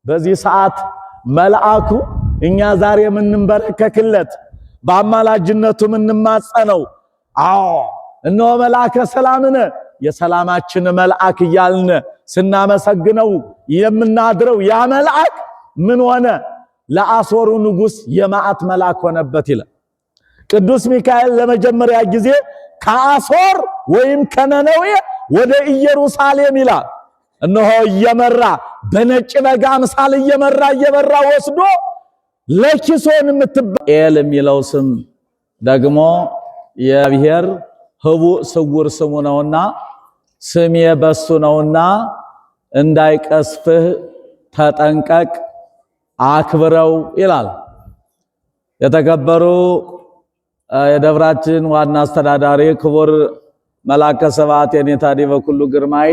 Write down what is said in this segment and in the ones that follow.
በዚህ ሰዓት መልአኩ እኛ ዛሬ የምንንበረከክለት በአማላጅነቱ የምንማጸነው፣ አዎ እነሆ መልአከ ሰላምነ የሰላማችን መልአክ እያልን ስናመሰግነው የምናድረው ያ መልአክ ምን ሆነ? ለአሦሩ ንጉሥ የመዓት መልአክ ሆነበት ይላል። ቅዱስ ሚካኤል ለመጀመሪያ ጊዜ ከአሦር ወይም ከነነዌ ወደ ኢየሩሳሌም ይላል እነሆ እየመራ በነጭ በግ አምሳል እየመራ እየመራ ወስዶ ለኪሶን የምትባል ኤል የሚለው ስም ደግሞ የብሔር ህቡዕ ስውር ስሙ ነውና ስሜ በሱ ነውና እንዳይቀስፍህ ተጠንቀቅ፣ አክብረው ይላል። የተከበሩ የደብራችን ዋና አስተዳዳሪ ክቡር መላከ ስብሐት የኔታ ዲበኩሉ ግርማይ፣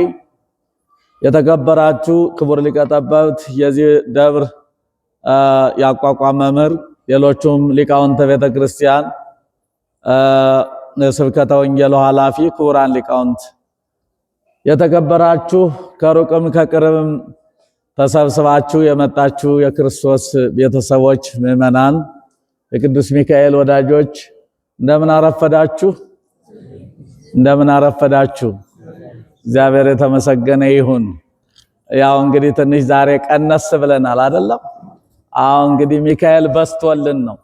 የተከበራችሁ ክቡር ሊቀ ጠበብት የዚህ ደብር ያቋቋም መምህር፣ ሌሎቹም ሊቃውንተ ቤተ ክርስቲያን፣ ስብከተ ወንጌሉ ኃላፊ፣ ክቡራን ሊቃውንት፣ የተከበራችሁ ከሩቅም ከቅርብም ተሰብስባችሁ የመጣችሁ የክርስቶስ ቤተሰቦች ምዕመናን፣ የቅዱስ ሚካኤል ወዳጆች እንደምን አረፈዳችሁ? እንደምን አረፈዳችሁ? እግዚአብሔር የተመሰገነ ይሁን። ያው እንግዲህ ትንሽ ዛሬ ቀነስ ብለናል አይደለም? አዎ እንግዲህ ሚካኤል በስቶልን ነው።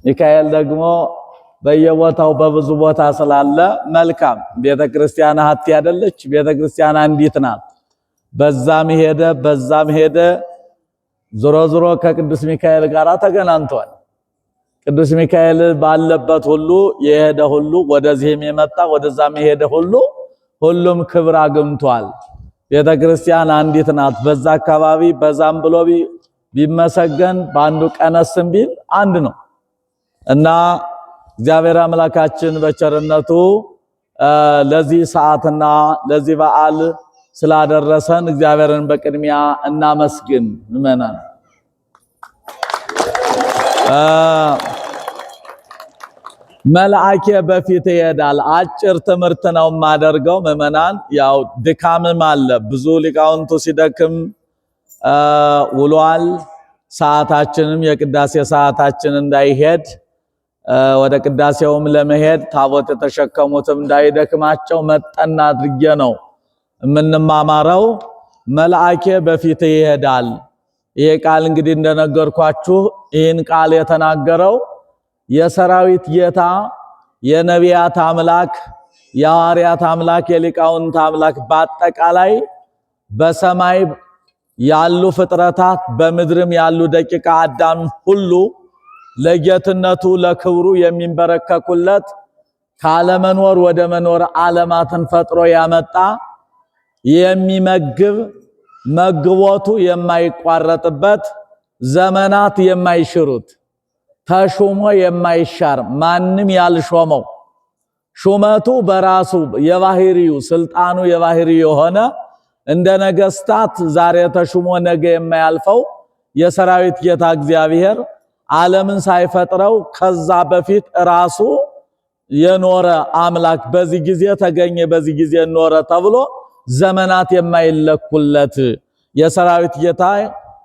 ሚካኤል ደግሞ በየቦታው በብዙ ቦታ ስላለ መልካም። ቤተክርስቲያን ሀቲ አይደለች፣ ቤተክርስቲያን አንዲት ናት። በዛም ሄደ በዛም ሄደ ዞሮ ዞሮ ከቅዱስ ሚካኤል ጋር ተገናኝቷል። ቅዱስ ሚካኤል ባለበት ሁሉ የሄደ ሁሉ ወደዚህም የመጣ ወደዛም የሄደ ሁሉ ሁሉም ክብር አግኝቷል። ቤተክርስቲያን አንዲት ናት። በዛ አካባቢ በዛም ብሎ ቢመሰገን በአንዱ ቀነስም ቢል አንድ ነው እና እግዚአብሔር አምላካችን በቸርነቱ ለዚህ ሰዓትና ለዚህ በዓል ስላደረሰን እግዚአብሔርን በቅድሚያ እናመስግን። ምእመናን መልአኬ በፊት ይሄዳል። አጭር ትምህርት ነው የማደርገው ምእመናን። ያው ድካምም አለ፣ ብዙ ሊቃውንቱ ሲደክም ውሏል። ሰዓታችንም የቅዳሴ ሰዓታችን እንዳይሄድ ወደ ቅዳሴውም ለመሄድ ታቦት የተሸከሙትም እንዳይደክማቸው መጠን አድርጌ ነው የምንማማረው። መልአኬ በፊት ይሄዳል። ይሄ ቃል እንግዲህ እንደነገርኳችሁ ይህን ቃል የተናገረው የሰራዊት ጌታ የነቢያት አምላክ የሐዋርያት አምላክ የሊቃውንት አምላክ በአጠቃላይ በሰማይ ያሉ ፍጥረታት በምድርም ያሉ ደቂቃ አዳም ሁሉ ለጌትነቱ ለክብሩ የሚንበረከኩለት ካለመኖር ወደ መኖር ዓለማትን ፈጥሮ ያመጣ የሚመግብ መግቦቱ የማይቋረጥበት ዘመናት የማይሽሩት ተሹሞ የማይሻር ማንም ያልሾመው ሹመቱ በራሱ የባህሪው ስልጣኑ የባህሪው የሆነ እንደ ነገስታት ዛሬ ተሹሞ ነገ የማያልፈው የሰራዊት ጌታ እግዚአብሔር ዓለምን ሳይፈጥረው ከዛ በፊት ራሱ የኖረ አምላክ በዚህ ጊዜ ተገኘ፣ በዚህ ጊዜ ኖረ ተብሎ ዘመናት የማይለኩለት የሰራዊት ጌታ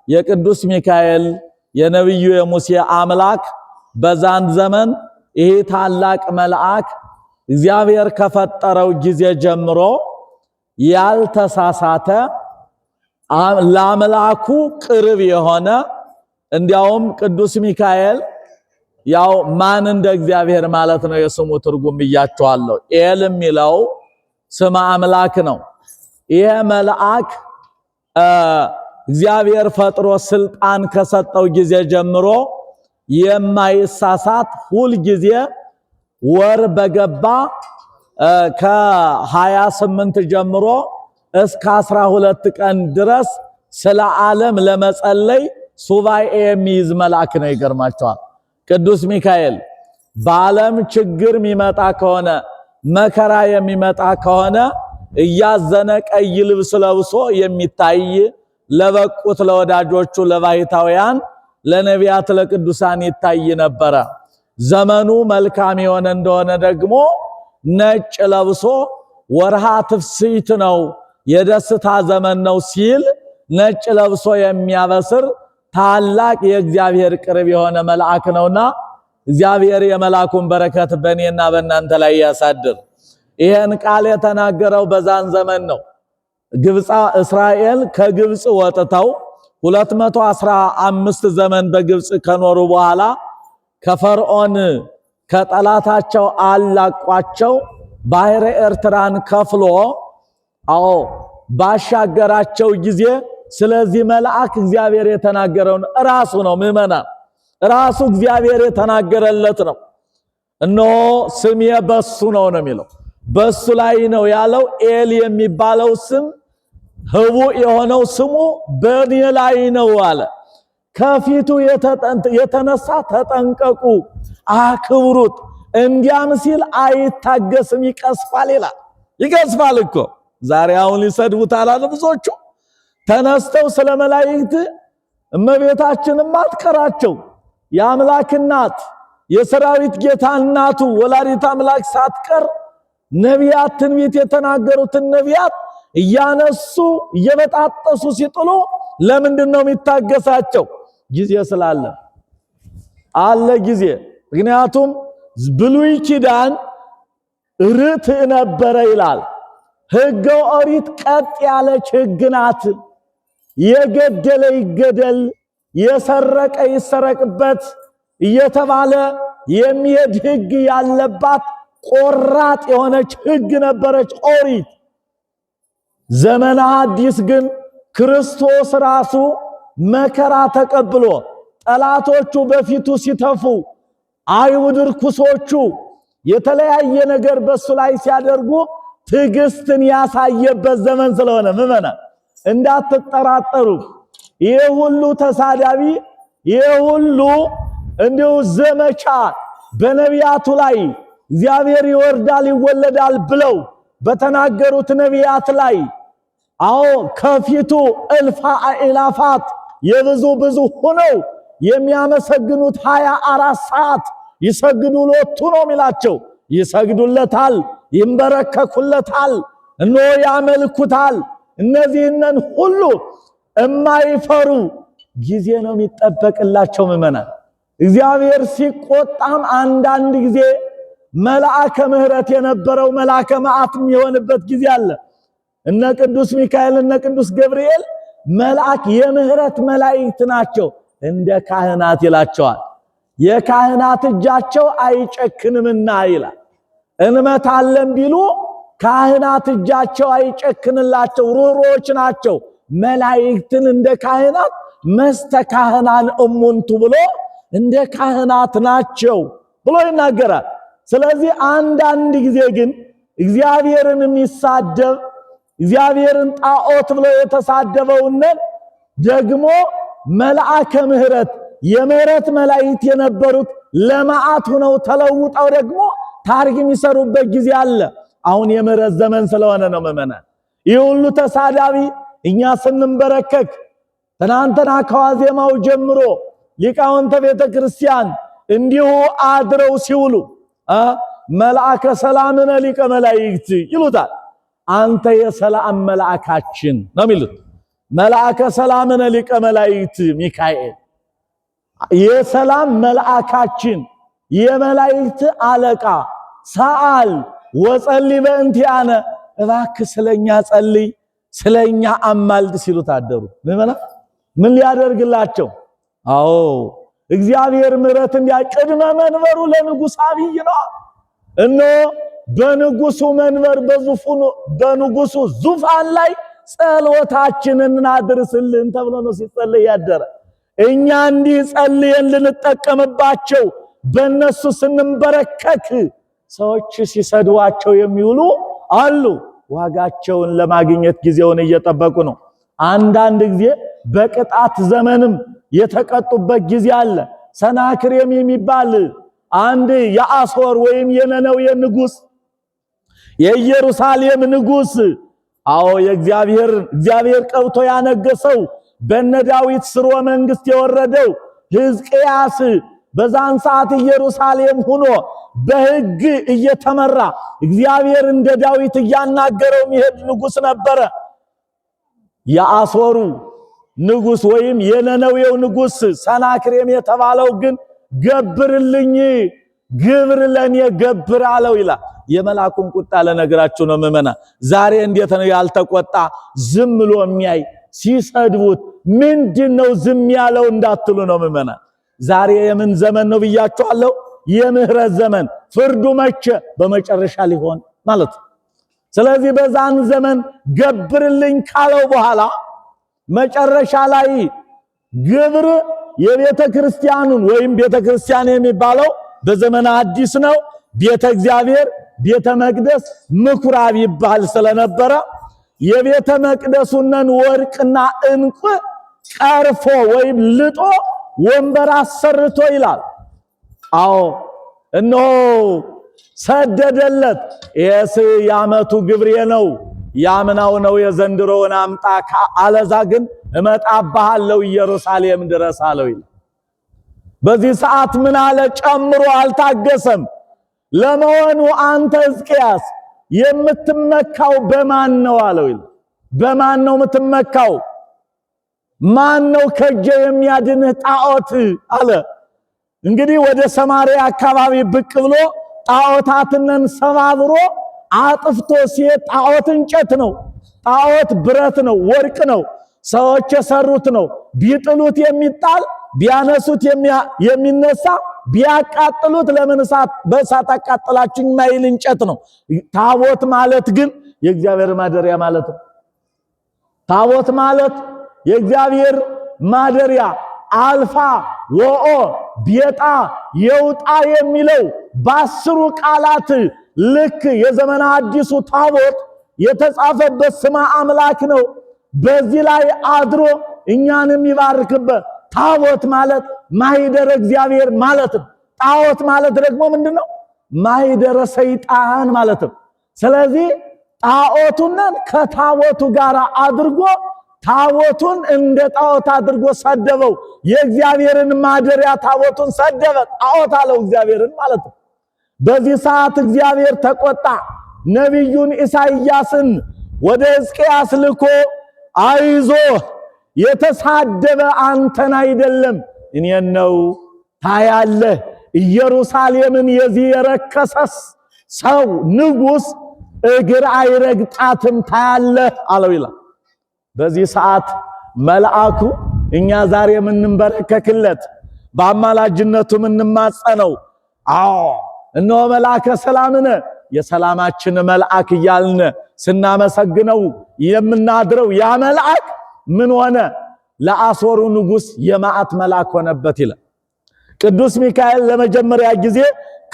የቅዱስ ሚካኤል የነቢዩ የሙሴ አምላክ በዛን ዘመን ይሄ ታላቅ መልአክ እግዚአብሔር ከፈጠረው ጊዜ ጀምሮ ያልተሳሳተ ለአምላኩ ቅርብ የሆነ እንዲያውም ቅዱስ ሚካኤል ያው ማን እንደ እግዚአብሔር ማለት ነው የስሙ ትርጉም ብያቸዋለሁ። ኤል የሚለው ስመ አምላክ ነው። ይሄ መልአክ እግዚአብሔር ፈጥሮ ስልጣን ከሰጠው ጊዜ ጀምሮ የማይሳሳት ሁል ጊዜ ወር በገባ ከ28 ጀምሮ እስከ 12 ቀን ድረስ ስለ ዓለም ለመጸለይ ሱባኤ የሚይዝ መልአክ ነው። ይገርማቸዋል። ቅዱስ ሚካኤል በዓለም ችግር የሚመጣ ከሆነ መከራ የሚመጣ ከሆነ እያዘነ ቀይ ልብስ ለብሶ የሚታይ ለበቁት ለወዳጆቹ ለባሕታውያን ለነቢያት ለቅዱሳን ይታይ ነበረ። ዘመኑ መልካም የሆነ እንደሆነ ደግሞ ነጭ ለብሶ ወርሃ ትፍስሕት ነው የደስታ ዘመን ነው ሲል ነጭ ለብሶ የሚያበስር ታላቅ የእግዚአብሔር ቅርብ የሆነ መልአክ ነውና እግዚአብሔር የመልአኩን በረከት በእኔና በእናንተ ላይ ያሳድር። ይሄን ቃል የተናገረው በዛን ዘመን ነው። ግብፃ እስራኤል ከግብፅ ወጥተው 215 ዘመን በግብፅ ከኖሩ በኋላ ከፈርዖን ከጠላታቸው አላቋቸው ባህረ ኤርትራን ከፍሎ አዎ ባሻገራቸው ጊዜ ስለዚህ መልአክ እግዚአብሔር የተናገረውን ራሱ ነው። ምዕመናን ራሱ እግዚአብሔር የተናገረለት ነው። እነሆ ስሜ በሱ ነው ነው የሚለው በሱ ላይ ነው ያለው። ኤል የሚባለው ስም ህቡዕ የሆነው ስሙ በእኔ ላይ ነው አለ። ከፊቱ የተነሳ ተጠንቀቁ፣ አክብሩት። እንዲያም ሲል አይታገስም፣ ይቀስፋል ይላል። ይቀስፋል እኮ ዛሬ አሁን ይሰድቡታል አለ ብዙዎቹ ተነስተው ስለ መላእክት እመቤታችንም አትቀራቸው የአምላክ እናት የሰራዊት ጌታ እናቱ ወላዲተ አምላክ ሳትቀር ነቢያት ትንቢት የተናገሩትን ነቢያት እያነሱ እየበጣጠሱ ሲጥሉ ለምንድን ነው የሚታገሳቸው? ጊዜ ስላለ አለ ጊዜ። ምክንያቱም ብሉይ ኪዳን ርትዕ ነበረ ይላል። ሕገ ኦሪት ቀጥ ያለች ሕግ ናት። የገደለ ይገደል፣ የሰረቀ ይሰረቅበት እየተባለ የሚሄድ ሕግ ያለባት ቆራጥ የሆነች ሕግ ነበረች ኦሪት። ዘመነ ሐዲስ ግን ክርስቶስ ራሱ መከራ ተቀብሎ ጠላቶቹ በፊቱ ሲተፉ፣ አይሁድ ርኩሶቹ የተለያየ ነገር በሱ ላይ ሲያደርጉ ትዕግስትን ያሳየበት ዘመን ስለሆነ ምዕመናን እንዳትጠራጠሩ። ይህ ሁሉ ተሳዳቢ፣ ይህ ሁሉ እንዲሁ ዘመቻ በነቢያቱ ላይ እግዚአብሔር ይወርዳል ይወለዳል ብለው በተናገሩት ነቢያት ላይ አዎ ከፊቱ እልፍ አእላፋት የብዙ ብዙ ሆነው የሚያመሰግኑት 24 ሰዓት ይሰግዱ ሎቱ ነው የሚላቸው። ይሰግዱለታል፣ ይንበረከኩለታል፣ እነሆ ያመልኩታል። እነዚህንን ሁሉ እማይፈሩ ጊዜ ነው የሚጠበቅላቸው ምዕመናን። እግዚአብሔር ሲቆጣም አንዳንድ ጊዜ መልአከ ምሕረት የነበረው መልአከ መዓት የሚሆንበት ጊዜ አለ። እነ ቅዱስ ሚካኤል እነ ቅዱስ ገብርኤል መልአክ የምህረት መላእክት ናቸው፣ እንደ ካህናት ይላቸዋል። የካህናት እጃቸው አይጨክንምና ይላል። እንመታለን ቢሉ ካህናት እጃቸው አይጨክንላቸው፣ ሩህሩሆች ናቸው። መላእክትን እንደ ካህናት መስተካህናን እሙንቱ ብሎ እንደ ካህናት ናቸው ብሎ ይናገራል። ስለዚህ አንዳንድ ጊዜ ግን እግዚአብሔርን የሚሳደብ እግዚአብሔርን ጣዖት ብሎ የተሳደበውን ደግሞ መልአከ ምሕረት የምህረት መላእክት የነበሩት ለመዓት ሆነው ተለውጠው ደግሞ ታሪክ የሚሰሩበት ጊዜ አለ። አሁን የምህረት ዘመን ስለሆነ ነው ምዕመናን። ይህ ሁሉ ተሳዳቢ እኛ ስንንበረከክ ትናንትና ከዋዜማው ጀምሮ ሊቃውንተ ቤተ ክርስቲያን እንዲሁ አድረው ሲውሉ መልአከ ሰላምነ ሊቀ መላእክት ይሉታል። አንተ የሰላም መልአካችን ነው የሚሉት። መልአከ ሰላምነ ሊቀ መላእክት ሚካኤል የሰላም መልአካችን የመላእክት አለቃ ሰአል ወጸልይ በእንቲአነ፣ እባክህ ስለኛ ጸልይ ስለኛ አማልድ ሲሉት አደሩ። ምዕመናን ምን ሊያደርግላቸው? አዎ እግዚአብሔር ምሕረት እንዲያ ቅድመ መንበሩ ለንጉሥ አብይ ነው። እነሆ በንጉሱ መንበር በዙፋኑ በንጉሱ ዙፋን ላይ ጸሎታችንን እናድርስልን ተብሎ ነው ሲጸልይ ያደረ። እኛ እንዲህ ጸልየን ልንጠቀምባቸው በእነሱ ስንንበረከክ ሰዎች ሲሰድቧቸው የሚውሉ አሉ። ዋጋቸውን ለማግኘት ጊዜውን እየጠበቁ ነው። አንዳንድ ጊዜ በቅጣት ዘመንም የተቀጡበት ጊዜ አለ። ሰናክሬም የሚባል አንድ የአሶር ወይም የነነዌ ንጉስ፣ የኢየሩሳሌም ንጉስ፣ አዎ የእግዚአብሔር እግዚአብሔር ቀብቶ ያነገሰው በነ ዳዊት ስርወ መንግስት የወረደው ሕዝቅያስ በዛን ሰዓት ኢየሩሳሌም ሆኖ በሕግ እየተመራ እግዚአብሔር እንደ ዳዊት እያናገረው የሚሄድ ንጉስ ነበረ። የአሶሩ ንጉስ ወይም የነነዌው ንጉስ ሰናክሬም የተባለው ግን ገብርልኝ፣ ግብር ለኔ ገብር አለው ይላል። የመልአኩን ቁጣ ለነገራችሁ ነው ምዕመናን። ዛሬ እንዴት ነው ያልተቆጣ ዝም ብሎ የሚያይ? ሲሰድቡት ምንድነው ዝም ያለው እንዳትሉ ነው ምዕመናን። ዛሬ የምን ዘመን ነው ብያችኋለሁ? የምህረት ዘመን። ፍርዱ መቼ? በመጨረሻ ሊሆን ማለት ነው። ስለዚህ በዛን ዘመን ገብርልኝ ካለው በኋላ መጨረሻ ላይ ግብር የቤተ ክርስቲያኑን ወይም ቤተ ክርስቲያን የሚባለው በዘመነ አዲስ ነው። ቤተ እግዚአብሔር፣ ቤተ መቅደስ፣ ምኩራብ ይባል ስለነበረ የቤተ መቅደሱን ወርቅና ዕንቁ ቀርፎ ወይም ልጦ ወንበር አሰርቶ ይላል። አዎ እነሆ ሰደደለት። ይሄስ የዓመቱ ግብሬ ነው፣ ያምናው ነው፣ የዘንድሮውን አምጣ፣ አለዛ ግን እመጣብሃለሁ ኢየሩሳሌም ድረስ አለው ይላል። በዚህ ሰዓት ምን አለ? ጨምሮ አልታገሰም። ለመሆኑ አንተ ሕዝቅያስ የምትመካው በማን ነው አለው ይላል። በማን ነው የምትመካው? ማን ነው ከእጄ የሚያድንህ ጣዖት አለ። እንግዲህ ወደ ሰማርያ አካባቢ ብቅ ብሎ ጣዖታትንን ሰባብሮ አጥፍቶ ሲሄድ ጣዖት እንጨት ነው፣ ጣዖት ብረት ነው፣ ወርቅ ነው፣ ሰዎች የሰሩት ነው። ቢጥሉት የሚጣል፣ ቢያነሱት የሚነሳ፣ ቢያቃጥሉት ለምን እሳት በእሳት አቃጥላችሁ የማይል እንጨት ነው። ታቦት ማለት ግን የእግዚአብሔር ማደሪያ ማለት ነው። ታቦት ማለት የእግዚአብሔር ማደሪያ፣ አልፋ ወኦ ቤጣ የውጣ የሚለው በ10 ቃላት ልክ የዘመነ አዲሱ ታቦት የተጻፈበት ስመ አምላክ ነው። በዚህ ላይ አድሮ እኛን የሚባርክበት ታቦት ማለት ማኅደረ እግዚአብሔር ማለት ነው። ጣዖት ማለት ደግሞ ምንድነው? ማኅደረ ሰይጣን ማለት ነው። ስለዚህ ጣዖቱን ከታቦቱ ጋር አድርጎ ታቦቱን እንደ ጣዖት አድርጎ ሰደበው። የእግዚአብሔርን ማደሪያ ታቦቱን ሰደበ፣ ጣዖት አለው እግዚአብሔርን ማለት ነው። በዚህ ሰዓት እግዚአብሔር ተቆጣ። ነቢዩን ኢሳይያስን ወደ ሕዝቅያስ ልኮ አይዞህ፣ የተሳደበ አንተን አይደለም እኔን ነው፣ ታያለህ፣ ኢየሩሳሌምን የዚህ የረከሰስ ሰው ንጉስ እግር አይረግጣትም፣ ታያለህ አለው ይላል። በዚህ ሰዓት መልአኩ እኛ ዛሬ የምንበረከክለት፣ በአማላጅነቱ የምንማጸነው፣ አዎ እነሆ መልአከ ሰላምነ፣ የሰላማችን መልአክ እያልን ስናመሰግነው የምናድረው ያ መልአክ ምን ሆነ? ለአሦሩ ንጉስ የመዓት መልአክ ሆነበት ይላል። ቅዱስ ሚካኤል ለመጀመሪያ ጊዜ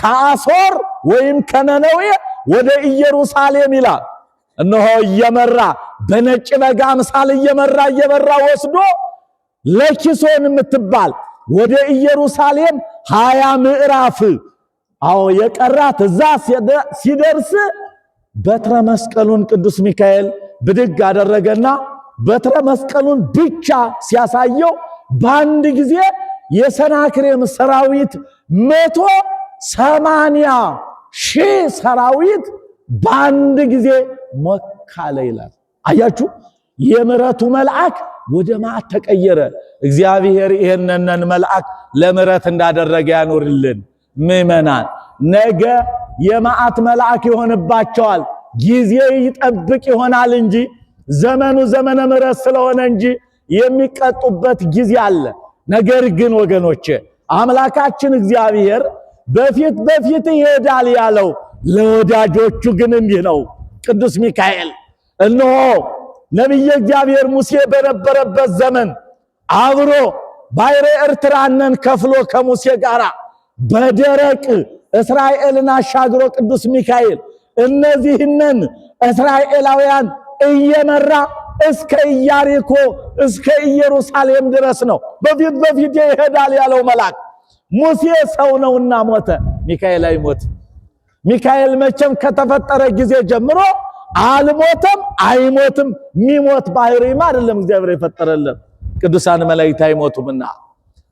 ከአሦር ወይም ከነነዌ ወደ ኢየሩሳሌም ይላል እነሆ እየመራ፣ በነጭ በግ አምሳል እየመራ እየመራ ወስዶ ለኪሶን የምትባል ወደ ኢየሩሳሌም 20 ምዕራፍ አዎ የቀራት እዛ ሲደርስ በትረ መስቀሉን ቅዱስ ሚካኤል ብድግ አደረገና በትረ መስቀሉን ብቻ ሲያሳየው በአንድ ጊዜ የሰናክሬም ሰራዊት 180,000 ሰራዊት በአንድ ጊዜ ሞካለ ይላል። አያችሁ፣ የምሕረቱ መልአክ ወደ መዓት ተቀየረ። እግዚአብሔር ይሄንን መልአክ ለምሕረት እንዳደረገ ያኖርልን። ምዕመናን ነገ የመዓት መልአክ ይሆንባቸዋል። ጊዜ ይጠብቅ ይሆናል እንጂ ዘመኑ ዘመነ ምሕረት ስለሆነ እንጂ የሚቀጡበት ጊዜ አለ። ነገር ግን ወገኖቼ አምላካችን እግዚአብሔር በፊት በፊት ይሄዳል ያለው ለወዳጆቹ ግን እንዲህ ነው። ቅዱስ ሚካኤል እነሆ ነቢየ እግዚአብሔር ሙሴ በነበረበት ዘመን አብሮ ባሕረ ኤርትራንን ከፍሎ ከሙሴ ጋር በደረቅ እስራኤልን አሻግሮ ቅዱስ ሚካኤል እነዚህንን እስራኤላውያን እየመራ እስከ ኢያሪኮ እስከ ኢየሩሳሌም ድረስ ነው በፊት በፊት ይሄዳል ያለው መልአክ። ሙሴ ሰው ነውና ሞተ፣ ሚካኤል አይሞት። ሚካኤል መቼም ከተፈጠረ ጊዜ ጀምሮ አልሞተም፣ አይሞትም። ሚሞት ባህሪም አይደለም እግዚአብሔር የፈጠረልን፣ ቅዱሳን መላእክት አይሞቱምና።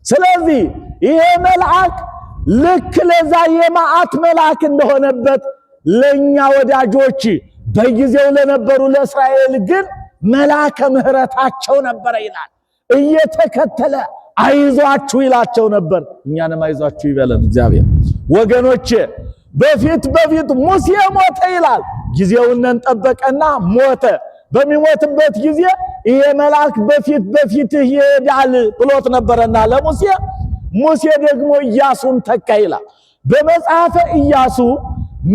ስለዚህ ይሄ መልአክ ልክ ለዛ የመዓት መልአክ እንደሆነበት ለኛ ወዳጆች በጊዜው ለነበሩ ለእስራኤል ግን መልአከ ምሕረታቸው ነበረ ይላል። እየተከተለ አይዟችሁ ይላቸው ነበር። እኛንም አይዟችሁ ይበለን እግዚአብሔር። ወገኖቼ በፊት በፊት ሙሴ ሞተ ይላል። ጊዜውን ጠበቀና ሞተ። በሚሞትበት ጊዜ ይሄ መልአክ በፊት በፊትህ ይሄዳል ብሎት ነበረና ለሙሴ፣ ሙሴ ደግሞ ኢያሱን ተካ ይላል። በመጽሐፈ ኢያሱ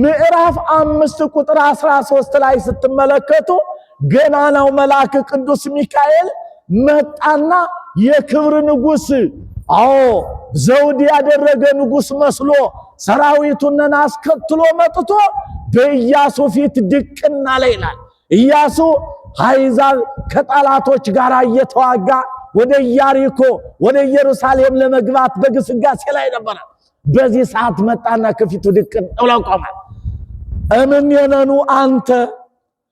ምዕራፍ 5 ቁጥር 13 ላይ ስትመለከቱ ገናናው መልአክ ቅዱስ ሚካኤል መጣና የክብር ንጉስ፣ አዎ ዘውድ ያደረገ ንጉስ መስሎ ሰራዊቱን አስከትሎ መጥቶ በኢያሱ ፊት ድቅና አለ ይላል። ኢያሱ አሕዛብ ከጠላቶች ጋር እየተዋጋ ወደ ኢያሪኮ ወደ ኢየሩሳሌም ለመግባት በግስጋሴ ላይ ነበረ። በዚህ ሰዓት መጣና ከፊቱ ድቅን ብሎ ቆመ። እምኔነኑ አንተ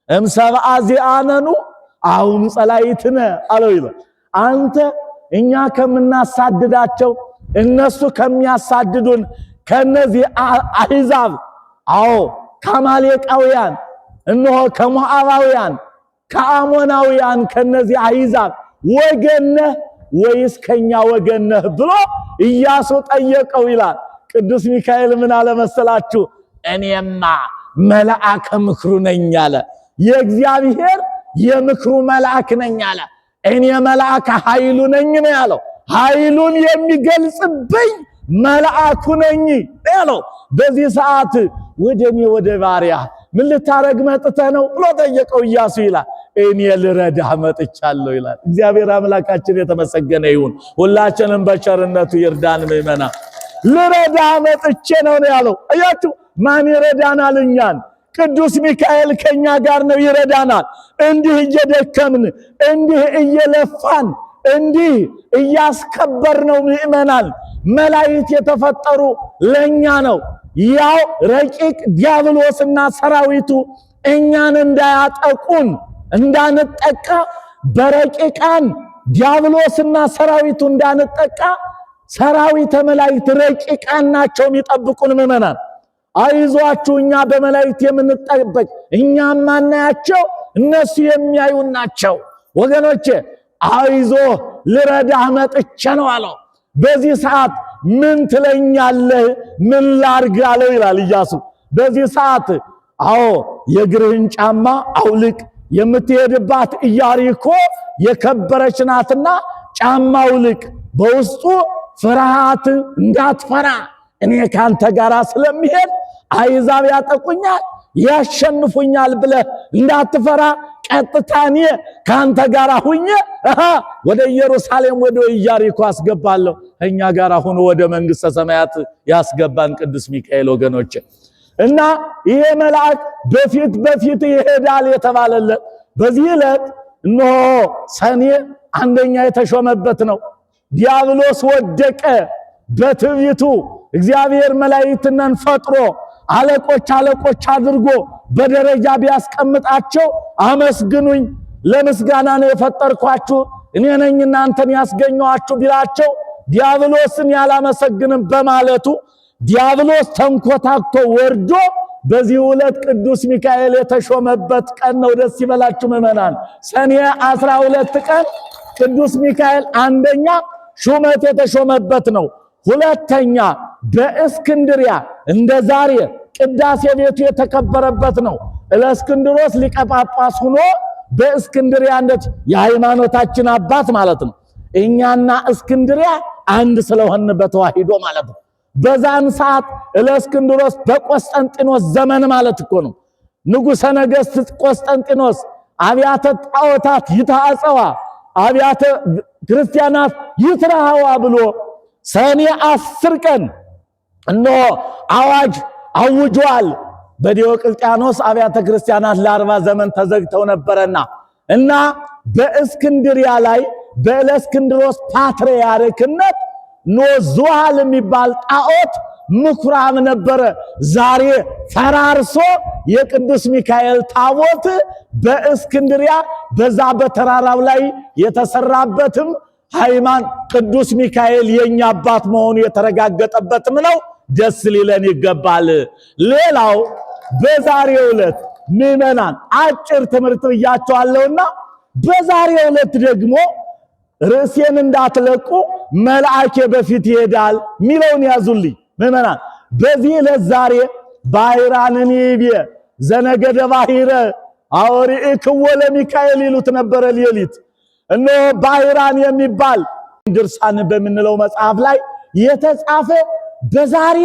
እምሰብአ ዚአነኑ አሁን ጸላይትነ አለው ይላል። አንተ እኛ ከምናሳድዳቸው እነሱ ከሚያሳድዱን ከነዚህ አሕዛብ፣ አዎ ከአማሌቃውያን፣ እነሆ ከሞዓባውያን፣ ከአሞናውያን፣ ከነዚህ አሕዛብ ወገን ነህ ወይስ ከኛ ወገን ነህ ብሎ ኢያሱ ጠየቀው ይላል። ቅዱስ ሚካኤል ምን አለ መሰላችሁ? እኔማ መልአከ ምክሩ ነኝ አለ። የእግዚአብሔር የምክሩ መልአክ ነኝ አለ። እኔ መልአከ ኃይሉ ነኝ ነው ያለው። ኃይሉን የሚገልጽብኝ መልአኩ ነኝ ያለው። በዚህ ሰዓት ወደ እኔ ወደ ባሪያ ምን ልታረግ መጥተህ ነው ብሎ ጠየቀው ኢያሱ ይላል። እኔ ልረዳህ መጥቻለሁ ይላል። እግዚአብሔር አምላካችን የተመሰገነ ይሁን። ሁላችንም በቸርነቱ ይርዳን። ምእመና ልረዳህ መጥቼ ነው ነው ያለው። አያችሁ፣ ማን ይረዳናል እኛን? ቅዱስ ሚካኤል ከኛ ጋር ነው፣ ይረዳናል። እንዲህ እየደከምን፣ እንዲህ እየለፋን፣ እንዲህ እያስከበር ነው ምእመናን። መላእክት የተፈጠሩ ለኛ ነው። ያው ረቂቅ ዲያብሎስና ሰራዊቱ እኛን እንዳያጠቁን፣ እንዳንጠቃ፣ በረቂቃን ዲያብሎስና ሰራዊቱ እንዳንጠቃ ሰራዊተ መላእክት ረቂቃን ናቸው የሚጠብቁን። ምእመናን አይዟችሁ፣ እኛ በመላእክት የምንጠበቅ፣ እኛ ማናያቸው እነሱ የሚያዩን ናቸው። ወገኖቼ አይዞ ልረዳህ መጥቼ ነው አለው። በዚህ ሰዓት ምን ትለኛለህ? ምን ላርግ አለው ይላል ኢያሱ። በዚህ ሰዓት አዎ የእግርህን ጫማ አውልቅ፣ የምትሄድባት ኢያሪኮ የከበረች ናትና ጫማ አውልቅ፣ በውስጡ ፍርሃት እንዳትፈራ፣ እኔ ካንተ ጋር ስለሚሄድ አሕዛብ ያጠቁኛል ያሸንፉኛል ብለህ እንዳትፈራ፣ ቀጥታ እኔ ካንተ ጋር ሁኜ ወደ ኢየሩሳሌም ወደ ኢያሪኮ አስገባለሁ። እኛ ጋር ሆኖ ወደ መንግስተ ሰማያት ያስገባን ቅዱስ ሚካኤል ወገኖች። እና ይሄ መልአክ በፊት በፊት ይሄዳል የተባለለት በዚህ ዕለት እነሆ ሰኔ አንደኛ የተሾመበት ነው። ዲያብሎስ ወደቀ በትዕቢቱ። እግዚአብሔር መላእክትነን ፈጥሮ አለቆች አለቆች አድርጎ በደረጃ ቢያስቀምጣቸው፣ አመስግኑኝ፣ ለምስጋና ነው የፈጠርኳችሁ፣ እኔ ነኝ እናንተን ያስገኘኋችሁ ቢላቸው፣ ዲያብሎስን ያላመሰግንም በማለቱ ዲያብሎስ ተንኮታክቶ ወርዶ በዚህ ዕለት ቅዱስ ሚካኤል የተሾመበት ቀን ነው። ደስ ይበላችሁ ምእመናን። ሰኔ 12 ቀን ቅዱስ ሚካኤል አንደኛ ሹመት የተሾመበት ነው። ሁለተኛ በእስክንድሪያ እንደ ዛሬ ቅዳሴ ቤቱ የተከበረበት ነው። እለእስክንድሮስ ሊቀ ጳጳስ ሆኖ በእስክንድሪያ እንደት የሃይማኖታችን አባት ማለት ነው። እኛና እስክንድሪያ አንድ ስለሆን በተዋሂዶ ማለት ነው። በዛን ሰዓት እለእስክንድሮስ በቆስጠንጢኖስ ዘመን ማለት እኮ ነው። ንጉሠ ነገሥት ቆስጠንጢኖስ አብያተ ጣዖታት ይታጸዋ፣ አብያተ ክርስቲያናት ይትረሃዋ ብሎ ሰኔ 10 ቀን እነሆ አዋጅ አውጇል። በዲዮቅልጥያኖስ አብያተ ክርስቲያናት ለ40 ዘመን ተዘግተው ነበረና እና በእስክንድሪያ ላይ በእለእስክንድሮስ ፓትርያርክነት ኖ ዙሃል የሚባል ጣዖት ምኩራብ ነበረ። ዛሬ ፈራርሶ የቅዱስ ሚካኤል ታቦት በእስክንድሪያ በዛ በተራራው ላይ የተሰራበትም ሃይማን ቅዱስ ሚካኤል የኛ አባት መሆኑ የተረጋገጠበትም ነው። ደስ ሊለን ይገባል። ሌላው በዛሬው ዕለት ምዕመናን አጭር ትምህርት ብያቸዋለሁና በዛሬው ዕለት ደግሞ ርዕሴን እንዳትለቁ መልአኬ በፊት ይሄዳል ሚለውን ያዙልኝ ምእመናን። በዚህ ዕለት ዛሬ ባሕራንን ይቤ ዘነገደ ባሕረ አወሪእክዎ ለሚካኤል ይሉት ነበረ ሌሊት። እነሆ ባሕራን የሚባል ድርሳን በምንለው መጽሐፍ ላይ የተጻፈ በዛሬ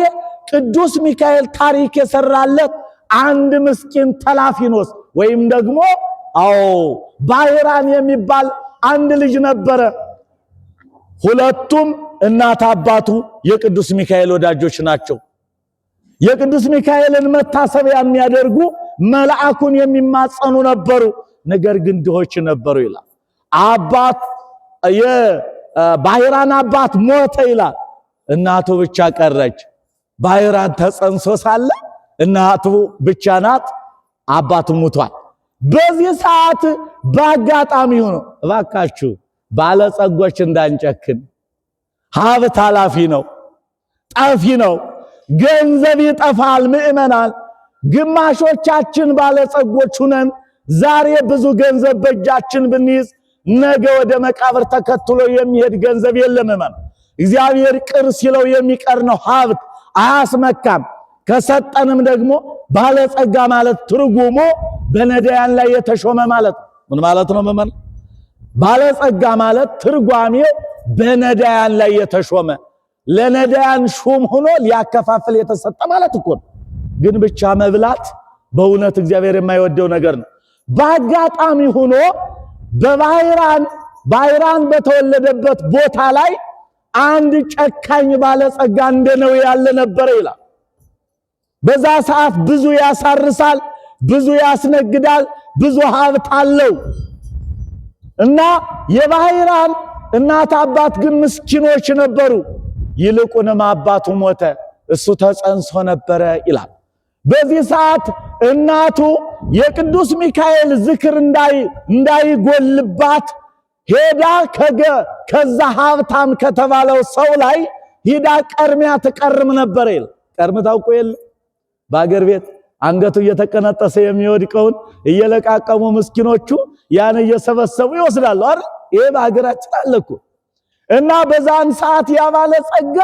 ቅዱስ ሚካኤል ታሪክ የሰራለት አንድ ምስኪን ተላፊኖስ ወይም ደግሞ አዎ ባሕራን የሚባል አንድ ልጅ ነበረ። ሁለቱም እናት አባቱ የቅዱስ ሚካኤል ወዳጆች ናቸው። የቅዱስ ሚካኤልን መታሰቢያ የሚያደርጉ መልአኩን የሚማጸኑ ነበሩ። ነገር ግን ድሆች ነበሩ ይላል። አባት የባሕራን አባት ሞተ ይላል። እናቱ ብቻ ቀረች። ባሕራን ተጸንሶ ሳለ እናቱ ብቻ ናት፣ አባቱ ሙቷል። በዚህ ሰዓት በአጋጣሚ ሆኖ እባካችሁ ባለጸጎች እንዳንጨክን። ሀብት ኃላፊ ነው፣ ጠፊ ነው። ገንዘብ ይጠፋል። ምእመናን፣ ግማሾቻችን ባለጸጎች ሁነን ዛሬ ብዙ ገንዘብ በእጃችን ብንይዝ ነገ ወደ መቃብር ተከትሎ የሚሄድ ገንዘብ የለም። ምእመናን፣ እግዚአብሔር ቅር ሲለው የሚቀር ነው። ሀብት አያስመካም። ከሰጠንም ደግሞ ባለጸጋ ማለት ትርጉሙ በነዳያን ላይ የተሾመ ማለት ነው። ምን ማለት ነው ምእመናን? ባለጸጋ ማለት ትርጓሜው በነዳያን ላይ የተሾመ ለነዳያን ሹም ሆኖ ሊያከፋፍል የተሰጠ ማለት እኮ ነው። ግን ብቻ መብላት በእውነት እግዚአብሔር የማይወደው ነገር ነው። በአጋጣሚ ሆኖ በባሕራን ባሕራን በተወለደበት ቦታ ላይ አንድ ጨካኝ ባለጸጋ እንደነው ያለ ነበረ ይላል። በዛ ሰዓት ብዙ ያሳርሳል፣ ብዙ ያስነግዳል፣ ብዙ ሀብት አለው እና የባሕራን እናት አባት ግን ምስኪኖች ነበሩ። ይልቁንም አባቱ ሞተ፣ እሱ ተጸንሶ ነበረ ይላል። በዚህ ሰዓት እናቱ የቅዱስ ሚካኤል ዝክር እንዳይጎልባት ሄዳ ከዛ ሀብታም ከተባለው ሰው ላይ ሂዳ ቀርሚያ ትቀርም ነበር ይላል። ቀርም ታውቁ የለ በአገር ቤት አንገቱ እየተቀነጠሰ የሚወድቀውን እየለቃቀሙ ምስኪኖቹ ያን እየሰበሰቡ ይወስዳሉ አይደል? ይሄ በሀገራችን አለ እኮ። እና በዛን ሰዓት ያ ባለጸጋ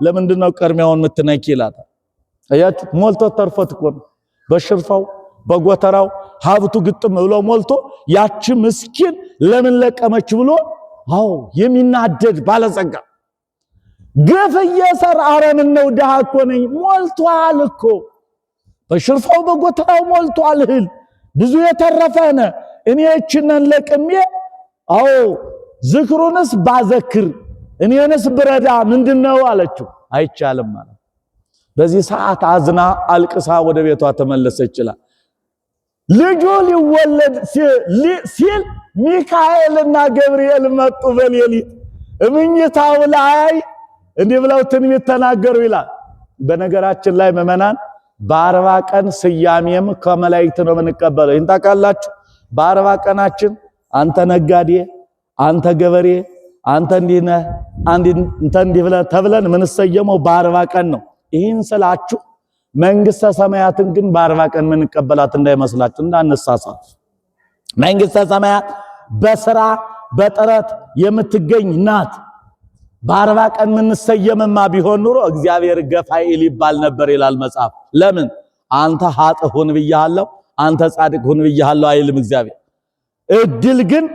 ለምንድን ነው ቀርሚያውን የምትነኪ ይላታል። አያችሁ፣ ሞልቶ ተርፎት እኮ ነው። በሽርፋው በጎተራው ሀብቱ ግጥም ብሎ ሞልቶ ያቺ ምስኪን ለምን ለቀመች ብሎ አዎ የሚናደድ ባለጸጋ ግፍ እየሰራ ኧረ ምነው ድሃ እኮ ነኝ፣ ሞልቷል እኮ በሽርፋው በጎተራው ሞልቷል እህል ብዙ የተረፈ ነ እኔ እችነን ለቅሜ አዎ ዝክሩንስ ባዘክር እኔንስ ብረዳ ምንድነው አለችው። አይቻልም ማለት። በዚህ ሰዓት አዝና አልቅሳ ወደ ቤቷ ተመለሰች ይላል። ልጁ ሊወለድ ሲል ሚካኤልና ገብርኤል መጡ በሌሊት እምኝታው ላይ እንዲህ ብለው ትንቢት ተናገሩ ይላል። በነገራችን ላይ ምእመናን በ40 ቀን ስያሜም ከመላእክት ነው የምንቀበለው። ይህን ታውቃላችሁ። በ40 ቀናችን አንተ ነጋዴ፣ አንተ ገበሬ፣ አንተ እንዲህ ነህ፣ አንተ እንዲህ ብለህ ተብለን የምንሰየመው በ40 ቀን ነው። ይህን ስላችሁ መንግስተ ሰማያትን ግን በ40 ቀን የምንቀበላት እንዳይመስላችሁ፣ እንዳነሳሳት። መንግስተ ሰማያት በስራ በጥረት የምትገኝ ናት። በ40 ቀን የምንሰየምማ ቢሆን ኑሮ እግዚአብሔር ገፋኤል ይባል ነበር ይላል መጽሐፍ። ለምን አንተ ኃጥእ ሁን ብያለሁ፣ አንተ ጻድቅ ሁን ብያለሁ አይልም እግዚአብሔር። እድል ግን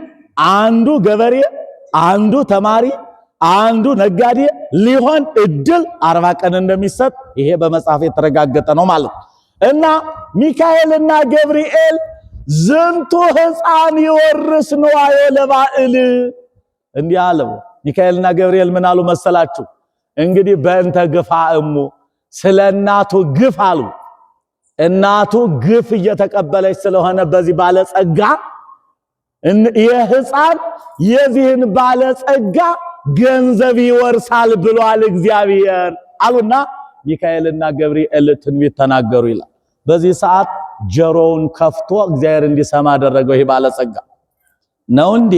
አንዱ ገበሬ፣ አንዱ ተማሪ፣ አንዱ ነጋዴ ሊሆን እድል 40 ቀን እንደሚሰጥ ይሄ በመጽሐፍ የተረጋገጠ ነው ማለት ነው። እና ሚካኤልና ገብርኤል ዝንቱ ሕፃን ይወርስ ንዋየ ለባዕል እንዲህ አለው። ሚካኤልና ገብርኤል ምን አሉ መሰላችሁ? እንግዲህ በእንተ ግፋ እሙ ስለ እናቱ ግፍ አሉ። እናቱ ግፍ እየተቀበለች ስለሆነ በዚህ ባለጸጋ የሕፃን የዚህን ባለጸጋ ገንዘብ ይወርሳል ብሏል እግዚአብሔር አሉና ሚካኤልና ገብርኤል ትንቢት ተናገሩ ይላል። በዚህ ሰዓት ጆሮውን ከፍቶ እግዚአብሔር እንዲሰማ አደረገው። ይሄ ባለጸጋ ነው እንዴ?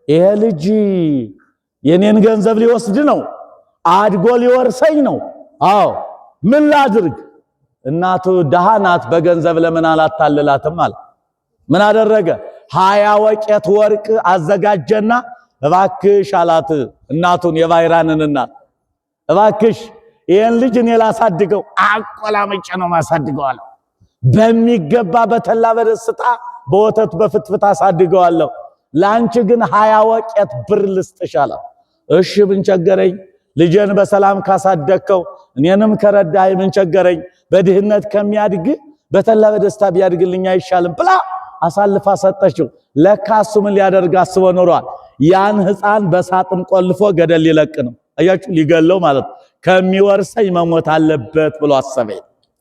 ይሄ ልጅ የኔን ገንዘብ ሊወስድ ነው፣ አድጎ ሊወርሰኝ ነው። አዎ ምን ላድርግ? እናቱ ደሃ ናት፣ በገንዘብ ለምን አላታልላትም አለ። ምን አደረገ? 20 ወቄት ወርቅ አዘጋጀና እባክሽ አላት እናቱን፣ የባይራንን እናት፣ እባክሽ ይህን ልጅ እኔ ላሳድገው፣ አቆላምጬ ነው ማሳድገው አለ። በሚገባ በተላ በደስታ በወተት በፍትፍት አሳድገዋለሁ። ለአንቺ ግን 20 ወቄት ብር ልስጥሽ አላት። እሺ ምን ቸገረኝ? ልጄን በሰላም ካሳደግከው እኔንም ከረዳኸኝ ምን ቸገረኝ? በድህነት ከሚያድግ በተላ በደስታ ቢያድግልኝ አይሻልም ብላ አሳልፋ ሰጠችው። ለካ እሱ ምን ሊያደርግ አስቦ ኖሯል? ያን ሕፃን በሳጥን ቆልፎ ገደል ሊለቅ ነው። አያችሁ፣ ሊገለው ማለት ነው። ከሚወርሰኝ መሞት አለበት ብሎ አሰበ።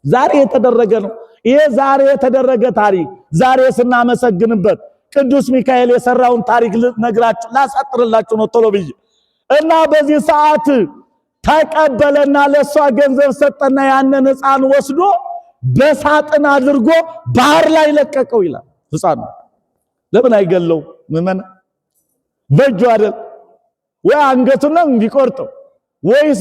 ዛሬ የተደረገ ነው። ይሄ ዛሬ የተደረገ ታሪክ፣ ዛሬ ስናመሰግንበት ቅዱስ ሚካኤል የሰራውን ታሪክ ልነግራችሁ ላሳጥርላችሁ ነው ቶሎ ብዬ። እና በዚህ ሰዓት ተቀበለና ለሷ ገንዘብ ሰጠና ያንን ሕፃን ወስዶ በሳጥን አድርጎ ባህር ላይ ለቀቀው ይላል። ሕፃኑ ለምን አይገለው? ምመና በእጁ አይደል ወይ አንገቱን ነው ቢቆርጠው ወይስ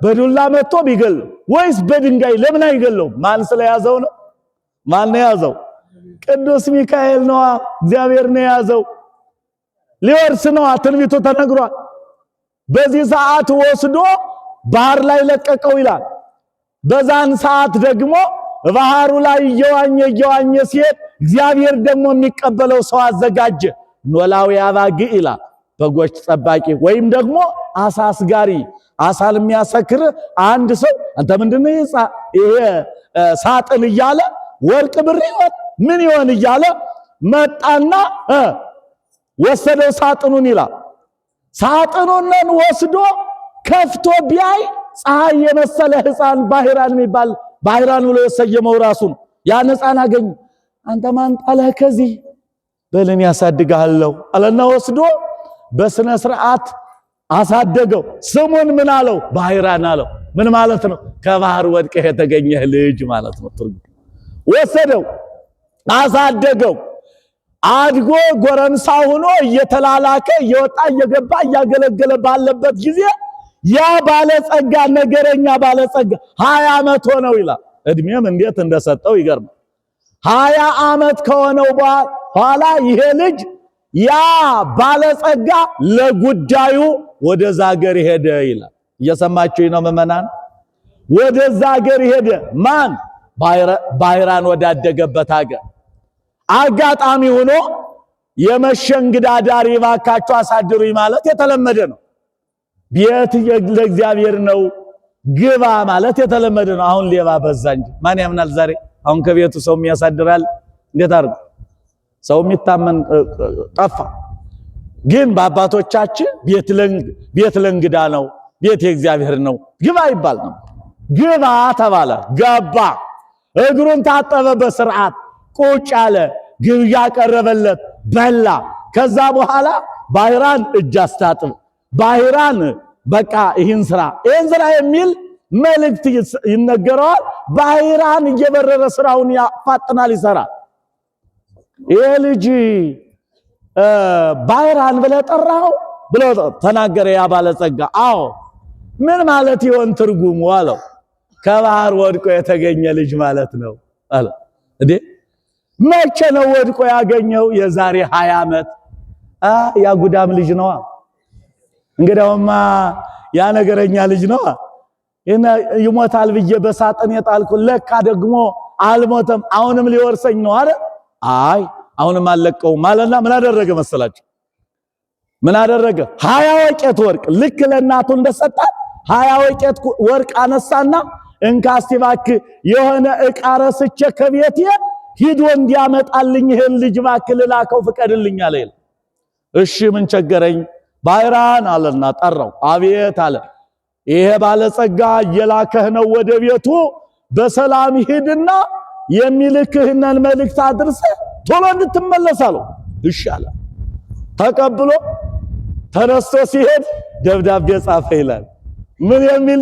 በዱላ መጥቶ ቢገለው ወይስ በድንጋይ ለምን አይገለው? ማን ስለያዘው ነው? ማን ነው የያዘው? ቅዱስ ሚካኤል ነዋ። እግዚአብሔር ነው የያዘው። ሊወርስ ነዋ። ትንቢቱ ተነግሯል። በዚህ ሰዓት ወስዶ ባህር ላይ ለቀቀው ይላል። በዛን ሰዓት ደግሞ ባህሩ ላይ እየዋኘ እየዋኘ ሲሄድ እግዚአብሔር ደግሞ የሚቀበለው ሰው አዘጋጀ። ኖላዊ አባግ ይላል። በጎች ጠባቂ ወይም ደግሞ አሳ አስጋሪ፣ አሳን የሚያሰክር አንድ ሰው አንተ ምንድነው ይሄ ሳጥን እያለ ወርቅ ብር ይሆን ምን ይሆን እያለ መጣና ወሰደው ሳጥኑን ይላል። ሳጥኑን ወስዶ ከፍቶ ቢያይ ፀሐይ የመሰለ ሕፃን ባህራን የሚባል ባህራን ብሎ የሰየመው ራሱን ያን ሕፃን አገኘ። አንተ ማን ጣለህ ከዚህ? በልን ያሳድግሃለሁ አለና ወስዶ በስነ ስርዓት አሳደገው። ስሙን ምን አለው? ባህራን አለው። ምን ማለት ነው? ከባህር ወድቀህ የተገኘህ ልጅ ማለት ነው ትርጉም። ወሰደው፣ አሳደገው። አድጎ ጎረምሳ ሆኖ እየተላላከ እየወጣ እየገባ እያገለገለ ባለበት ጊዜ ያ ባለጸጋ ነገረኛ ባለጸጋ 20 ዓመት ሆነው ይላል። እድሜም እንዴት እንደሰጠው ይገርማል። 20 ዓመት ከሆነው በኋላ ይሄ ልጅ ያ ባለጸጋ ለጉዳዩ ወደዛ ሀገር ሄደ ይላል። እየሰማችሁኝ ነው ምዕመናን? ወደዛ ሀገር ሄደ። ማን? ባህራን ወዳደገበት ሀገር። አጋጣሚ ሆኖ የመሸ እንግዳ ዳሪ እባካችሁ አሳድሩኝ ማለት የተለመደ ነው። ቤት ለእግዚአብሔር ነው ግባ ማለት የተለመደ ነው። አሁን ሌባ በዛ እንጂ ማን ያምናል ዛሬ? አሁን ከቤቱ ሰው የሚያሳድራል? እንዴት አድርጎ ሰው የሚታመን ጠፋ። ግን በአባቶቻችን ቤት ለእንግዳ ነው፣ ቤት የእግዚአብሔር ነው፣ ግባ ይባል ነው። ግባ ተባለ፣ ገባ። እግሩን ታጠበ በስርዓት ቁጭ አለ። ግብዣ ቀረበለት፣ በላ። ከዛ በኋላ ባህራን እጅ አስታጥብ፣ ባህራን በቃ ይህን ስራ ይህን ስራ የሚል መልእክት ይነገረዋል። ባህራን እየበረረ ስራውን ያፋጥናል፣ ይሰራል። ይሄ ልጅ ባህራን ብለህ ጠራኸው ብሎ ተናገረ ያ ባለጸጋ። አዎ ምን ማለት ይሆን ትርጉሙ አለው። ከባህር ወድቆ የተገኘ ልጅ ማለት ነው አለ። እንዴ መቼ ነው ወድቆ ያገኘው? የዛሬ 20 ዓመት። ያ ጉዳም ልጅ ነዋ። እንግዲያውማ ያ ነገረኛ ልጅ ነዋ። ይሞታል ብዬ በሳጥን የጣልኩ ለካ ደግሞ አልሞተም፣ አሁንም ሊወርሰኝ ነው አለ። አይ አሁንም አልለቀውም አለና ምን አደረገ መሰላችሁ? ምን አደረገ? 20 ወቄት ወርቅ ልክ ለእናቱ እንደሰጣት 20 ወቄት ወርቅ አነሳና እንካ እስቲ እባክህ የሆነ ዕቃ ረስቼ ከቤቴ ሂዶ እንዲያመጣልኝ ይሄን ልጅ እባክህ ልላከው ፍቀድልኝ አለ። እሺ ምን ቸገረኝ ባህራን አለና ጠራው። አቤት አለ። ይሄ ባለጸጋ እየላከህ ነው ወደ ቤቱ፣ በሰላም ሂድና የሚልክህንን መልእክት አድርሰህ ቶሎ እንድትመለስ አለው። እሺ አለ። ተቀብሎ ተነስቶ ሲሄድ ደብዳቤ ጻፈ ይላል። ምን የሚል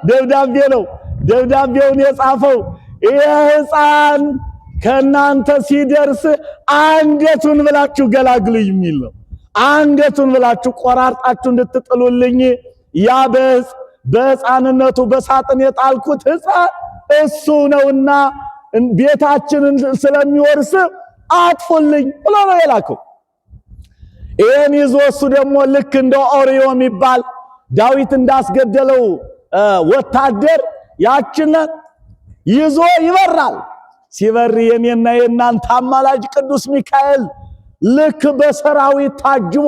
ደብዳቤ ነው? ደብዳቤውን የጻፈው ይሄ ሕፃን ከናንተ ሲደርስ አንገቱን ብላችሁ ገላግሉኝ የሚል ነው። አንገቱን ብላችሁ ቆራርጣችሁ እንድትጥሉልኝ ያ በሕፃንነቱ በሳጥን የጣልኩት ሕፃን እሱ ነውና ቤታችንን ስለሚወርስ አጥፉልኝ ብሎ ነው የላከው። ይህን ይዞ እሱ ደግሞ ልክ እንደ ኦርዮ የሚባል ዳዊት እንዳስገደለው ወታደር ያችን ይዞ ይበራል። ሲበር የኔና የእናንተ አማላጅ ቅዱስ ሚካኤል ልክ በሰራዊት ታጅቦ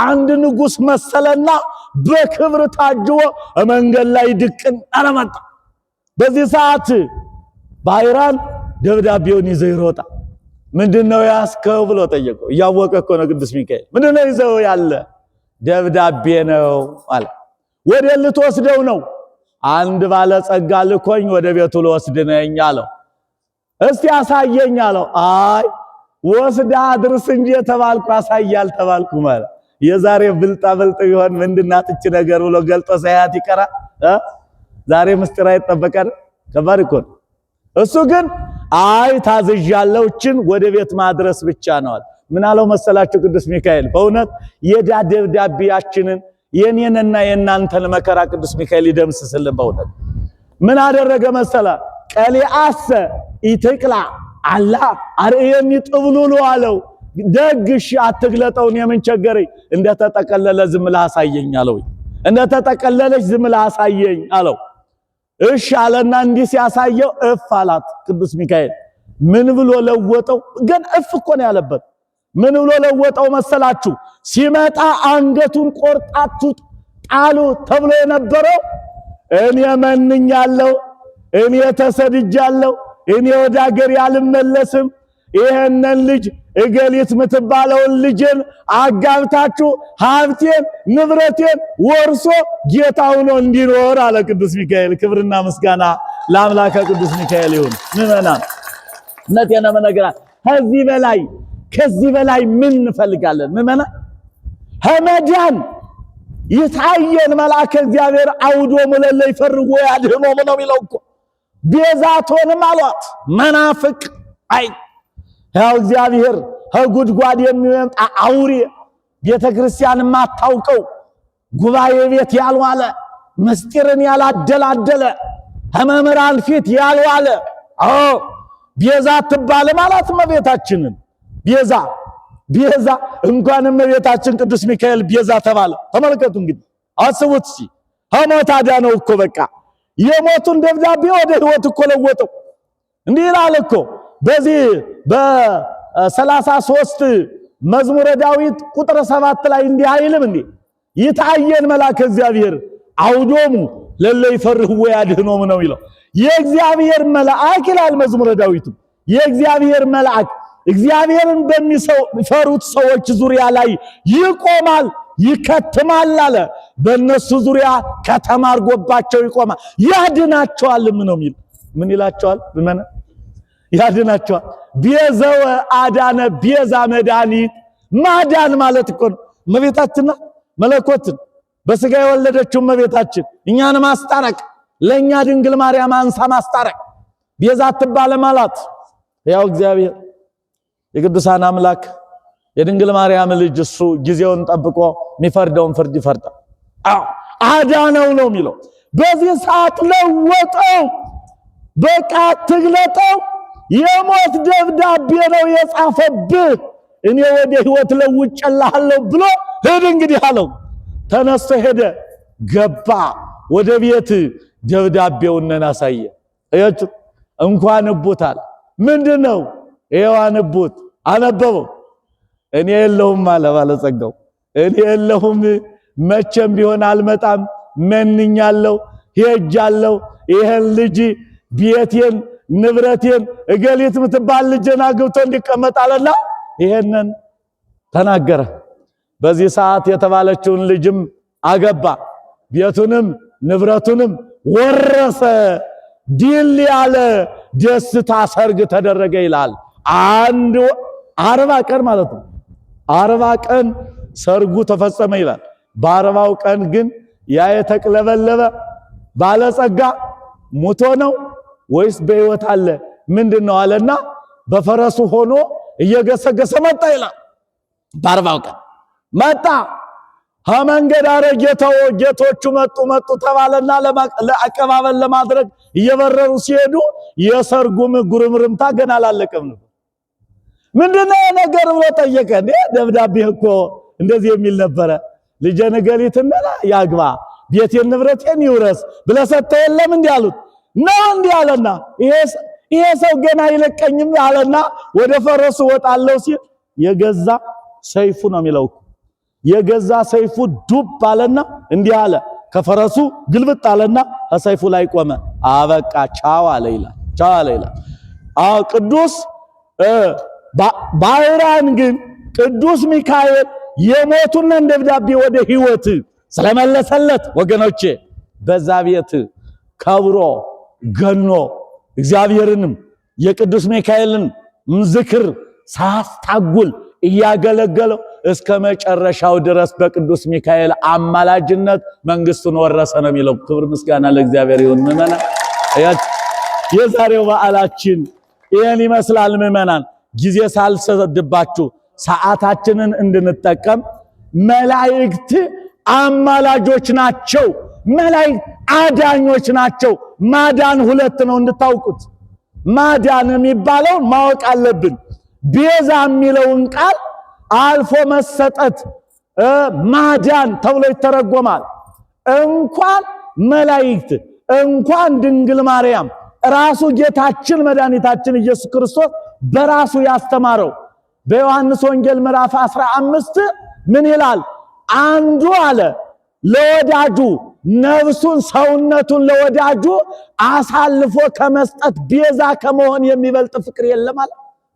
አንድ ንጉሥ መሰለና በክብር ታጅቦ መንገድ ላይ ድቅን አለመጣ። በዚህ ሰዓት ባይራን ደብዳቤውን ይዘው ይሮጣል። ምንድነው ያስከው ብሎ ጠየቀው። እያወቀ እኮ ነው ቅዱስ ሚካኤል። ምንድነው ይዘው ያለ? ደብዳቤ ነው አለ። ወደ ልትወስደው ነው? አንድ ባለጸጋ ልኮኝ ወደ ቤቱ ልወስድ ነኝ አለው። እስቲ አሳየኝ አለው። አይ ወስዳ አድርስ እንጂ የተባልኩ አሳይ አልተባልኩ ማለት የዛሬ ብልጣ ብልጥ ቢሆን ምንድናት እች ነገር ብሎ ገልጦ ሳያት ይቀራል። ዛሬ ምስጢር አይጠበቀን ከባድ እኮ ነው። እሱ ግን አይ ታዝዣለሁ፣ እችን ወደ ቤት ማድረስ ብቻ ነው አለ። ምን አለው መሰላችሁ ቅዱስ ሚካኤል? በእውነት የዕዳ ደብዳቤያችንን የኔንና የእናንተን መከራ ቅዱስ ሚካኤል ይደምስስልን። በእውነት ምን አደረገ መሰላ? ቀሊአሰ ኢትቅላ አላ አርእየኒ ጥብሉሉ አለው። ደግ እሺ አትግለጠውን የምን ቸገረኝ፣ እንደተጠቀለለ ዝም ብለህ አሳየኝ አለው። እንደተጠቀለለች ዝም ብለህ አሳየኝ አለው። እሺ አለና እንዲህ ሲያሳየው እፍ አላት ቅዱስ ሚካኤል። ምን ብሎ ለወጠው? ግን እፍ እኮ ነው ያለበት። ምን ብሎ ለወጠው መሰላችሁ? ሲመጣ አንገቱን ቆርጣችሁ ጣሉ ተብሎ የነበረው እኔ መንኛለሁ፣ እኔ ተሰድጃለሁ፣ እኔ ወደ አገር ያልመለስም፣ ይሄንን ልጅ እገሊት የምትባለውን ልጅን አጋብታችሁ ሀብቴን ንብረቴን ወርሶ ጌታ ሆኖ እንዲኖር አለ ቅዱስ ሚካኤል። ክብርና ምስጋና ለአምላከ ቅዱስ ሚካኤል ይሁን። ምዕመናን እውነቴን ነው የምነግራችሁ፣ ከዚህ በላይ ምን እንፈልጋለን? ምዕመናን ከመዳን ይታየን መልአከ እግዚአብሔር አውዶ ሙለለ ይፈርጎ ያድህኖ ነው የሚለው እኮ። ቤዛ አትሆንም አሏት መናፍቅ። አይ ያው እግዚአብሔር ከጉድጓድ የሚወጣ አውሬ ቤተ ክርስቲያን የማታውቀው ጉባኤ ቤት ያልዋለ ምስጢርን ያላደላደለ ከመምህራን ፊት ያልዋለ አዎ ቤዛ አትባልም አላት እመቤታችንን። ቤዛ ቤዛ እንኳን እመቤታችን ቅዱስ ሚካኤል ቤዛ ተባለ። ተመልከቱ እንግዲህ አስቡት እስኪ ከሞት አዳነው እኮ በቃ የሞቱን ደብዳቤ ወደ ሕይወት እኮ ለወጠው። እንዲህ ይላል እኮ በዚህ በ33 መዝሙረ ዳዊት ቁጥር 7 ላይ እንዲህ አይልም እንዴ? ይታየን መልአከ እግዚአብሔር አውዶሙ ለለ ይፈርህዎ ያድኅኖሙ ነው የሚለው። የእግዚአብሔር መልአክ ይላል መዝሙረ ዳዊቱ። የእግዚአብሔር መልአክ እግዚአብሔርን በሚፈሩት ሰዎች ዙሪያ ላይ ይቆማል ይከትማል አለ። በእነሱ ዙሪያ ከተማ አድርጎባቸው ይቆማል፣ ያድናቸዋልም ነው የሚል። ምን ይላቸዋል? ምን ያድናቸዋል? ቤዘወ አዳነ፣ ቤዛ መድኃኒት። ማዳን ማለት እኮ ነው። እመቤታችንና መለኮትን በስጋ የወለደችው እመቤታችን እኛን ማስታረቅ፣ ለኛ ድንግል ማርያም አንሳ ማስታረቅ። ቤዛ አትባልም አላት። ያው እግዚአብሔር የቅዱሳን አምላክ የድንግል ማርያም ልጅ እሱ ጊዜውን ጠብቆ የሚፈርደውን ፍርድ ይፈርዳል። አዎ አዳነው ነው የሚለው። በዚህ ሰዓት ለወጠው። በቃ አትግለጠው፣ የሞት ደብዳቤ ነው የጻፈብህ፣ እኔ ወደ ሕይወት ለውጬልሃለሁ ብሎ ሂድ እንግዲህ አለው። ተነስቶ ሄደ፣ ገባ ወደ ቤት፣ ደብዳቤውን አሳየ። እያችሁ እንኳን ንቡት አለ። ምንድነው? ይኸው አንቡት። አነበበው። እኔ የለሁም አለ ባለጸጋው። እኔ የለሁም፣ መቼም ቢሆን አልመጣም፣ መንኛለሁ፣ ሄጃለሁ። ይሄን ልጅ ቤቴን ንብረቴን እገሊት የምትባል ልጄን አግብቶ እንዲቀመጥ አለና ይሄንን ተናገረ። በዚህ ሰዓት የተባለችውን ልጅም አገባ፣ ቤቱንም ንብረቱንም ወረሰ። ድል ያለ ደስታ ሰርግ ተደረገ ይላል። አንድ 40 ቀን ማለት ነው። 40 ቀን ሰርጉ ተፈጸመ ይላል። በ40ው ቀን ግን ያ የተቅለበለበ ባለጸጋ ሙቶ ነው ወይስ በሕይወት አለ ምንድን ነው አለና በፈረሱ ሆኖ እየገሰገሰ መጣ ይላል። በ40ው ቀን መጣ። ከመንገድ አረ ጌታው ጌቶቹ መጡ መጡ ተባለና ለአቀባበል ለማድረግ እየበረሩ ሲሄዱ የሰርጉም ጉርምርምታ ገና አላለቀም ነበር። ምንድነው ነገር ብሎ ጠየቀ። እንዴ ደብዳቤ እኮ እንደዚህ የሚል ነበረ። ልጄን እገሊትን ያግባ ቤቴን ንብረቴን ይውረስ ብለህ ሰጥተህ የለም እንዲህ አሉት። ነው እንዲህ አለና ይሄ ሰው ገና አይለቀኝም አለና ወደ ፈረሱ ወጣለሁ ሲል የገዛ ሰይፉ ነው የሚለው፣ የገዛ ሰይፉ ዱብ አለና እንዲህ አለ። ከፈረሱ ግልብጥ አለና ከሰይፉ ላይ ቆመ። አበቃ ቻው አለ ይላል። ቻው አለ ይላል። አዎ ቅዱስ ባይራን ግን ቅዱስ ሚካኤል የሞቱን ደብዳቤ ወደ ሕይወት ስለመለሰለት ወገኖቼ በዛ ቤት ከብሮ ገኖ እግዚአብሔርንም የቅዱስ ሚካኤልን ዝክር ሳያስታጉል እያገለገለው እስከ መጨረሻው ድረስ በቅዱስ ሚካኤል አማላጅነት መንግስቱን ወረሰ ነው የሚለው። ክብር ምስጋና ለእግዚአብሔር ይሁን። ምዕመናን የዛሬው በዓላችን ይህን ይመስላል። ምዕመናን ጊዜ ሳልሰድባችሁ ሰዓታችንን እንድንጠቀም መላእክት አማላጆች ናቸው። መላእክት አዳኞች ናቸው። ማዳን ሁለት ነው እንድታውቁት። ማዳን የሚባለውን ማወቅ አለብን። ቤዛ የሚለውን ቃል አልፎ መሰጠት ማዳን ተብሎ ይተረጎማል። እንኳን መላእክት እንኳን ድንግል ማርያም ራሱ ጌታችን መድኃኒታችን ኢየሱስ ክርስቶስ በራሱ ያስተማረው በዮሐንስ ወንጌል ምዕራፍ 15 ምን ይላል? አንዱ አለ ለወዳጁ ነፍሱን ሰውነቱን ለወዳጁ አሳልፎ ከመስጠት ቤዛ ከመሆን የሚበልጥ ፍቅር የለም አለ።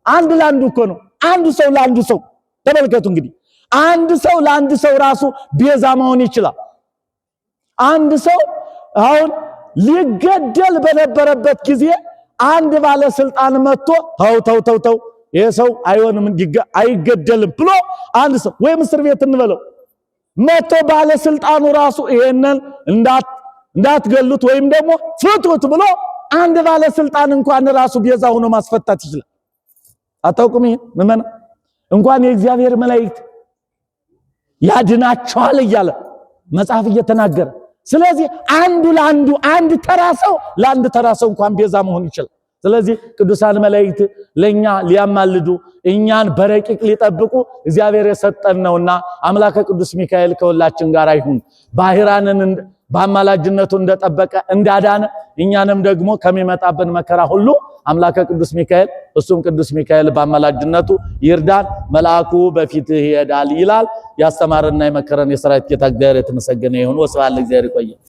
አንድ ለአንዱ እኮ ነው። አንዱ ሰው ለአንዱ ሰው ተመልከቱ እንግዲህ አንድ ሰው ለአንድ ሰው ራሱ ቤዛ መሆን ይችላል። አንድ ሰው አሁን ሊገደል በነበረበት ጊዜ አንድ ባለስልጣን መጥቶ ተው ተው ተው ተው ይሄ ሰው አይሆንም አይገደልም ብሎ አንድ ሰው ወይም እስር ቤት እንበለው መጥቶ ባለስልጣኑ ራሱ ይሄንን እንዳትገሉት ወይም ደግሞ ፍቱት ብሎ አንድ ባለስልጣን እንኳን ራሱ ቤዛ ሆኖ ማስፈታት ይችላል። አታውቁም? ይሄን ምዕመናን እንኳን የእግዚአብሔር መላእክት ያድናቸዋል እያለ መጽሐፍ እየተናገረ፣ ስለዚህ አንዱ ለአንዱ አንድ ተራ ሰው ለአንድ ተራ ሰው እንኳን ቤዛ መሆን ይችላል። ስለዚህ ቅዱሳን መላእክት ለኛ ሊያማልዱ እኛን በረቂቅ ሊጠብቁ እግዚአብሔር የሰጠን ነውና አምላከ ቅዱስ ሚካኤል ከሁላችን ጋር ይሁን። ባህራንን በአማላጅነቱ እንደጠበቀ እንዳዳነ እኛንም ደግሞ ከሚመጣብን መከራ ሁሉ አምላከ ቅዱስ ሚካኤል እሱም ቅዱስ ሚካኤል በአማላጅነቱ ይርዳን። መልአኩ በፊትህ ይሄዳል ይላል። ያስተማረና የመከረን የሰራዊት ጌታ እግዚአብሔር የተመሰገነ ይሁን። ወስብሐት ለእግዚአብሔር። ይቆየን።